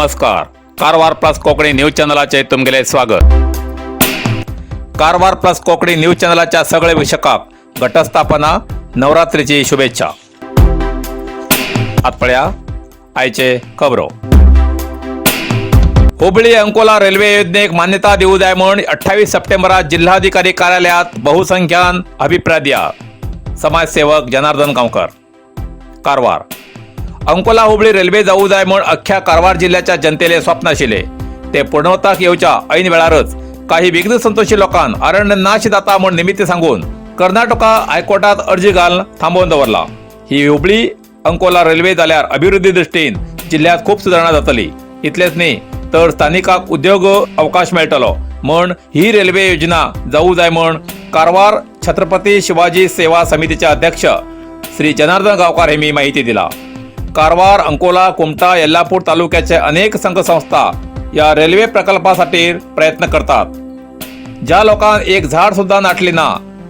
नमस्कार, Karwar plus Konkani news चॅनलाचे तुमगेले स्वागत. Karwar plus Konkani news चॅनलाच्या सगळे वीक्षकांक घटस्थापना नवरात्रीची शुभेच्छा. आत पळया आयचे खबरो. हुबळी अंकोला रेल्वे योजनेक मान्यता दिवू जाय म्हूण 28 सप्टेंबराक जिल्हाधिकारी कार्यालयात बहुसंख्यान अभिप्राय दिया. समाजसेवक जनार्दन गांवकर. कारवार. अंकोला हुबळी रेल्वे जाऊ जाय म्हूण अख्ख्या कारवार जिल्ह्याच्या जनतेले स्वप्न आशिल्ले. ते पूर्णत्वाक येवच्या ऐन वेळारच काही विघ्न संतोषी लोकांन अरण्य नाश जाता म्हूण निमित्त सांगून कर्नाटका हायकोर्टात अर्जी घालून थांबोवन दवरला. ही हुबळी अंकोला रेल्वे जाल्यार अभिवृद्धी दृष्टीन जिल्ह्यात खूप सुदारणा जातली. इतलेच न्ही तर स्थानिकाक उद्योग अवकाश मेळटलो म्हण ही रेल्वे योजना जाऊ जाय म्हण कारवार छत्रपती शिवाजी सेवा समितीचे अध्यक्ष श्री जनार्दन गावकार यांनी माहिती दिला. कारवार, अंकोला, कुमठा, येल्लापूर तालुक्याचे अनेक संघसंस्था या रेल्वे प्रकल्पासाठी प्रयत्न करतात. ज्या लोकांक एक झाड सुद्धा नाटली ना,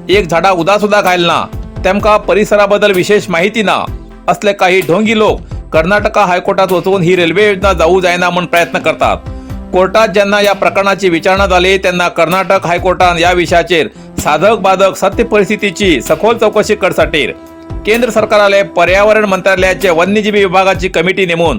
एक झाडा उदा सुद्धा घायल ना, तेमकां परिसराबद्दल विशेष माहिती ना, असले काही ढोंगी लोक कर्नाटका हायकोर्टात वचून ही रेल्वे योजना जाऊ जायना म्हूण प्रयत्न करतात. कोर्टात जेन्ना या प्रकरणाची विचारणा जाली तेन्ना कर्नाटक हायकोर्टान या विशयाचेर साधक बाधक सत्य परिस्थितीची सखोल चौकशी करसाठी केंद्र सरकाराले पर्यावरण मंत्रालयाचे वन्यजीवी विभागाची कमिटी नेमून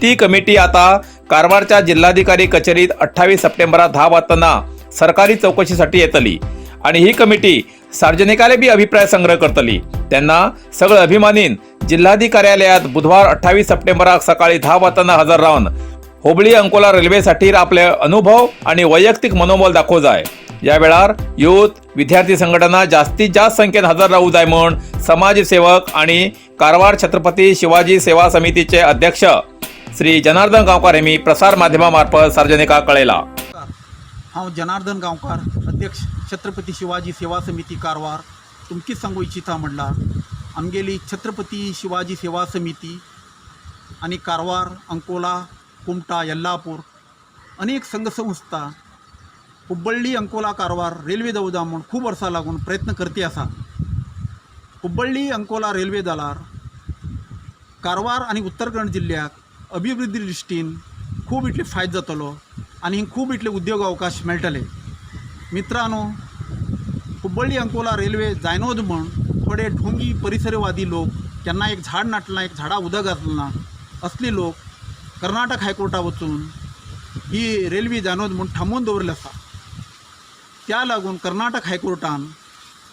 ती कमिटी आता कारवारच्या जिल्हाधिकारी कचेरीत 28 सप्टेंबरात 10 वाजताना सरकारी चौकशीसाठी येतली आणि ही कमिटी सार्वजनिकाले बी अभिप्राय संग्रह करतली. त्यांना सगळे अभिमानीन जिल्हाधिकार्यालयात बुधवार 28 सप्टेंबराक सकाळी 10 वाजताना हजर रावन हुबळी अंकोला रेल्वेसाठी आपले अनुभव आणि वैयक्तिक मनोबल दाखोवं जाय. या वेळार युथ, विद्यार्थी संघटना जास्तीत जास्त संख्येन हजर राहू जाय म्हूण समाजसेवक आणि कारवार छत्रपती शिवाजी सेवा समितीचे अध्यक्ष श्री जनार्दन गांवकार यांनी प्रसार माध्यमामार्फत सार्वजनिकाक कळयला. नमस्कार. हांव जनार्दन गांवकार, अध्यक्ष, छत्रपती शिवाजी सेवा समिती, कारवार. तुमकीच सांगू इच्छिता म्हणल्यार आमगेली छत्रपती शिवाजी सेवा समिती आनी कारवार, अंकोला, कुमटा, येल्लापूर अनेक संघसंस्था हुब्बळ्ळी अंकोला कारवार रेल्वे जावं म्हूण खूब वर्सां लागून प्रयत्न करती आसा. हुब्बळ्ळी अंकोला रेल्वे जाल्यार कारवार आनी उत्तर कन्नड जिल्ल्याक अभिवृद्धी दृश्टीन खूब इतले फायदो जातलो आनी खूब इतले उद्योग अवकाश मेळटले. मित्रांनो, हुब्बळ्ळी अंकोला रेल्वे जायनोच म्हण थोडे ढोंगी परिसरवादी लोक, केन्ना एक झाड नाटलां, एक झाडा उदक घातलें ना असले लोक कर्नाटक हायकोर्टा वचून ही रेल्वे जायनोच म्हूण थांबोवन दवरले आसा. त्या लागून कर्नाटक हायकोर्टान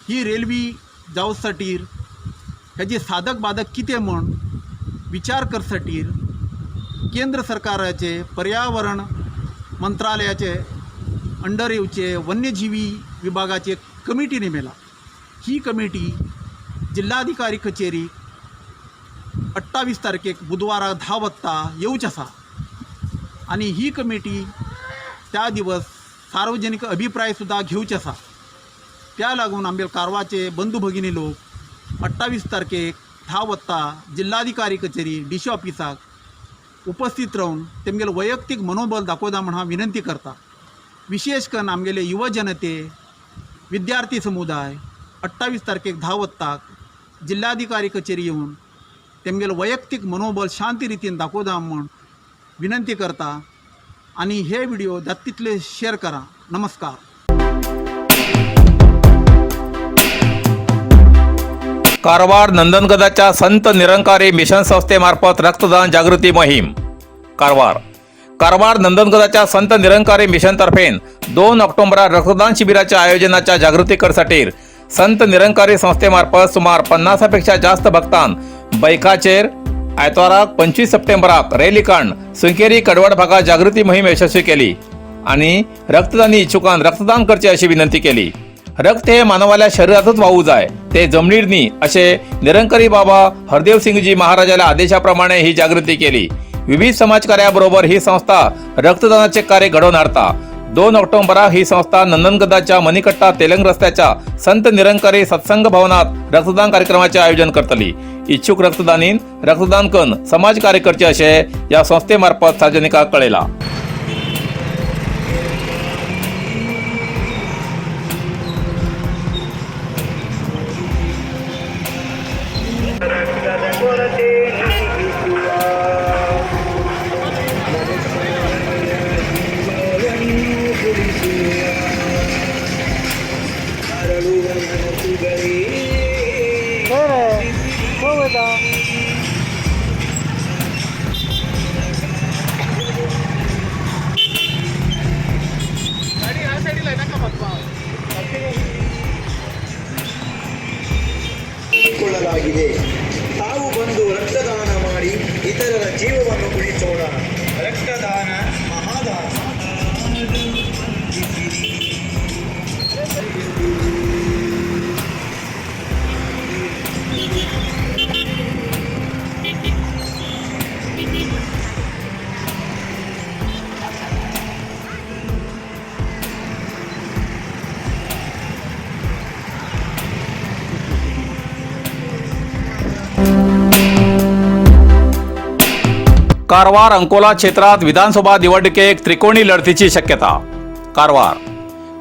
ही रेल्वे जावसाठी हेजे साधक बाधक कितें म्हण विचार करसाठी केंद्र सरकाराचे पर्यावरण मंत्रालयाचे अंडर येवचे वन्यजीवी विभागाचे कमिटी नेमेला. ही कमिटी जिल्हाधिकारी कचेरी 28 तारखेक बुधवारा 10 वाजता येवची आसा आनी ही कमिटी त्या दिवस सार्वजनीक अभिप्राय सुद्दां घेवचे आसा. त्या लागून आमगे कारवारचे बंधू भगिनी लोक 28 तारखेक 10 वाजता जिल्हाधिकारी कचेरी, डीसी ऑफिसाक उपस्थित रावन तेमगेले वैयक्तीक मनोबल दाखोवता म्हण हांव विनंती करता. विशेश करून आमगेले युव जनते, विद्यार्थी समुदाय 28 तारखेक 10 वाजताक जिल्हाधिकारी कचेरी येवन तेमगेले वैयक्तीक मनोबल शांत रितीन दाखोवता म्हण विनंती करता आनी हे व्हिडिओ जाता तितले शेअर करा. नमस्कार. कारवार नंदनगदाच्या संत निरंकारी मिशन संस्थेमार्फत रक्तदान जागृती मोहीम. कारवार. कारवार नंदनगदाच्या संत निरंकारी मिशनतर्फे 2 ऑक्टोबराक रक्तदान शिबिराच्या आयोजनाच्या जागृती करसाठी संत निरंकारी संस्थेमार्फत सुमार 50पेक्षा जास्त भक्तान बैकाचेर आयतवाराक 25 सप्टेंबराक रॅली काडून सुंकेरी कडवड भागात जागृती मोहीम यशस्वी केली आणि रक्तदानी इच्छुकान रक्तदान करचे अशी विनंती केली. रक्त हे मानवाल्या शरीरातच वाहू जाय, ते जमनीर न्ही, असे निरंकारी बाबा हरदेव सिंगजी महाराजाच्या आदेशाप्रमाणे ही जागृती केली. विविध समाजकार्याबरोबर ही संस्था रक्तदानाचे कार्य घडोवन हाडता. 2 ऑक्टोबराक ही संस्था नंदनगदाच्या मणिकट्टा तेलंग रस्त्याच्या संत निरंकारी सत्संग भवनात रक्तदान कार्यक्रमाचे आयोजन करतली. इच्छुक रक्तदानीन रक्तदान करून समाज कार्य करचे असे या संस्थेमार्फत सार्वजनिकाक कळयला. रक्तद ಕೊರತೆ ನೀಗಿಸುವ. कारवार अंकोला क्षेत्रात विधानसभा निवडणुकेक त्रिकोणी लढतीची शक्यता. कारवार.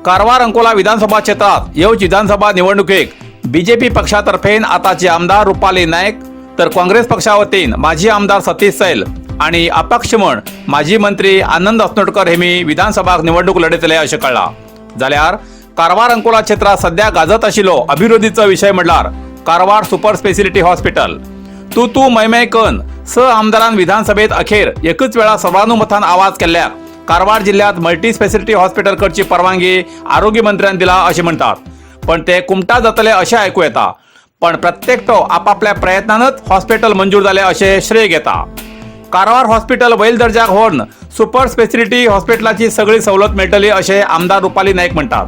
कारवार अंकोला विधानसभा क्षेत्रात येवच विधानसभा निवडणुकीक बीजेपी पक्षातर्फे आताचे आमदार रुपाली नायक, तर काँग्रेस पक्षावतीन माजी आमदार सतीश सैल आणि अपक्ष म्हण माजी मंत्री आनंद असनोटकर हेमी विधानसभा निवडणूक लढयतले अशें कळ्ळां. जाल्यार कारवार अंकोला क्षेत्रात सध्या गाजत आशिल्लो अभिवृद्धीचो विशय म्हणल्यार कारवार सुपर स्पेसिलिटी हॉस्पिटल. तू तू मैमय कन स आमदारान विधानसभेत अखेर एकच वेळा सर्वानुमतान आवाज केल्ल्याक कारवार जिल्ह्यात मल्टी स्पेसिलिटी हॉस्पिटल करची परवानगी आरोग्य मंत्र्यान दिला अशें म्हणटात, पण ते कुमटा जातले अशें आयकू येता. पण प्रत्येकटो आपापल्या प्रयत्नानच हॉस्पिटल मंजूर जालें अशें श्रेय घेता. कारवार हॉस्पिटल वयल दर्जाक व्हरून सुपर स्पेसिलिटी हॉस्पिटलाची सगळी सवलत मेळटली अशें आमदार रुपाली नायक म्हणटात.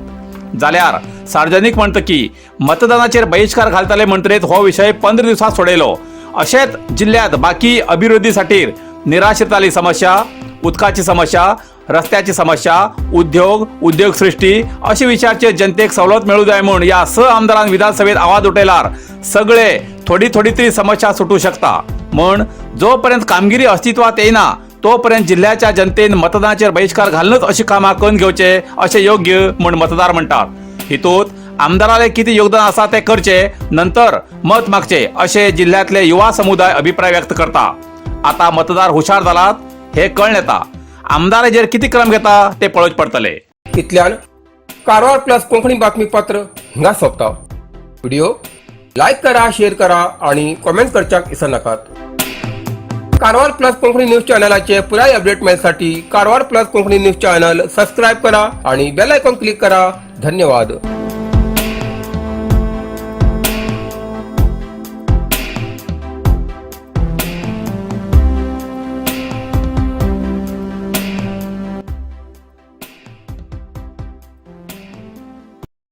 जाल्यार सार्वजनिक म्हणटा की मतदानाचेर बहिश्कार घालतले म्हणटरीत हो विशय 15 दिवसात सोडयलो. अशेंच जिल्ह्यात बाकी अभिवृद्धी खातीर निराश्रिताली समस्या, उदकाची समस्या, रस्त्याची समस्या, उद्योग उद्योगसृष्टी अशे विशयाचेर जनतेक सवलत मेळूं जाय म्हूण ह्या स आमदारान विधानसभेत आवाज उठयल्यार सगळे थोडी थोडी तरी समस्या सुटू शकता. म्हण जोपर्यंत कामगिरी अस्तित्वात येयना तोपर्यंत जिल्ह्याच्या जनतेन मतदानाचेर बहिश्कार घालूनच अशी कामां करून घेवचे अशें योग्य म्हूण मतदार म्हणटात. हितूत आमदाराले कितें योगदान आसा ते करचे, नंतर मत मागचे अशें जिल्ह्यातले युवा समुदाय अभिप्राय व्यक्त करता. आता मतदार हुशार जालात हे कळून येता. आमदाराचेर कितें क्रम घेता ते पळोवचें पडटले. इतल्यान कारवार प्लस कोंकणी बातमीपत्र हिंगा सोंपता. व्हिडिओ लायक करा, शेअर करा आणि कॉमेंट करच्याक विसरनाकात. कारवार प्लस कोंकणी न्यूज चॅनलाचे पुराय अपडेट मेळसाठी Karwar plus Konkani news channel subscribe करा आणि बेल आयकॉन क्लिक करा. धन्यवाद.